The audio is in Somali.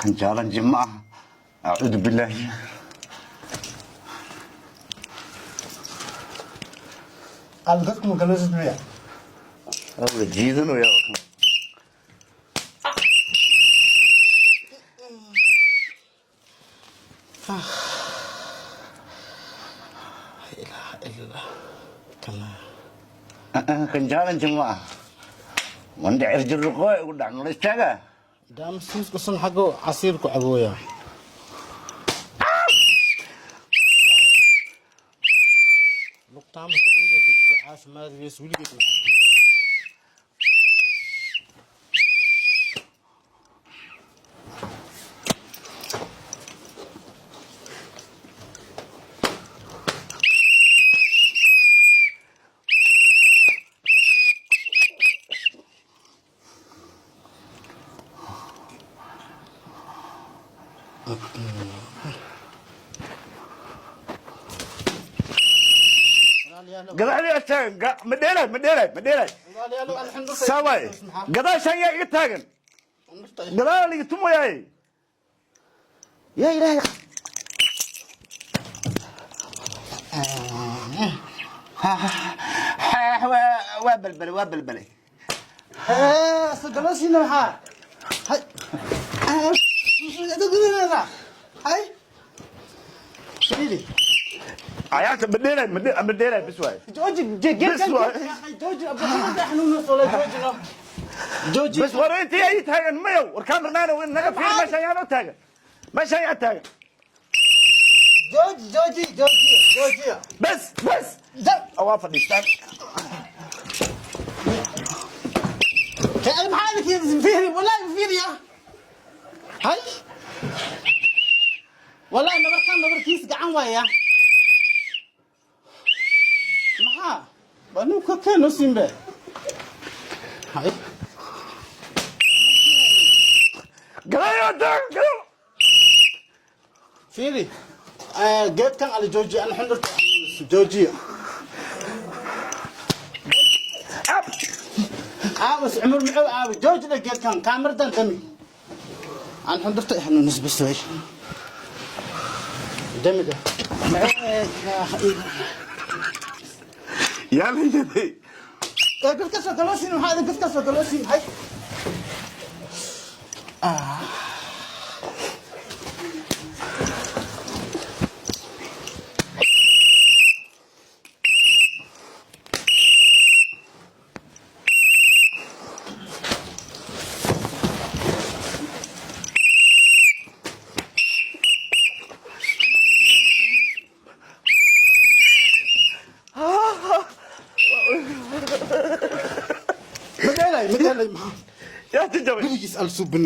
Kan challenge ma aha. Acuudu billaahi. Al dadku ma galoosid miya? La jiidanaya. La ilaaha illa Allah. Kana. Kan challenge ma aha. Mandhicir jirruqooy ugu dhac mala istaaga. Daamsiisku san xaggo casiirku cabooya. Luqtaamaka iida dadka caafimaadkiisa weligeed ma cabin. Gadaal yaa taagan. Ma dheelay, ma dheelay, ma dheelay. Saaway gadaashaan yaa iga taagan, gadaal iga tumayaay. Yaa Ilaahay, waa balbalay, waa balbalay. Galosiina maxaa? Hay. Hay. Fiiri. Cayaarta ma dheelay, ma dheelay, bis waay. Jooji. Bes waay. Jooji, xanuun soo jooji. Jooji. Bas, war intii ay taagan mayow, war kaamirnaana naga fiir. Meeshaan yaa noo taagan? Meeshaan yaa taagan? Jooji, jooji, jooji, jooji. Bas, bas, waa fadhiistaan. Maxaa idinka fiiri? Wallahi fiiri ya. Hay. Wallahi nabarkan nabarkiis gacan waaya. Maxaa? Waa nin ka keeno simbe. Hay. Gadaal yaa taagan, gadaal. Fiiri. Geedkan ali jooji, ana xundurta joojiya. Ab. Aawis cumur muxuu aawi joojina geedkan kaamiradan dami. Aan xundurta xanuunis bas way. Dami da. Yaa la yaday. Godka soo galoosin, maxaa idin godka soo galoosin? Hay. Ma dheelay, ma dheelay, maxaa? Yaa jajabay. Weligiis al suubin.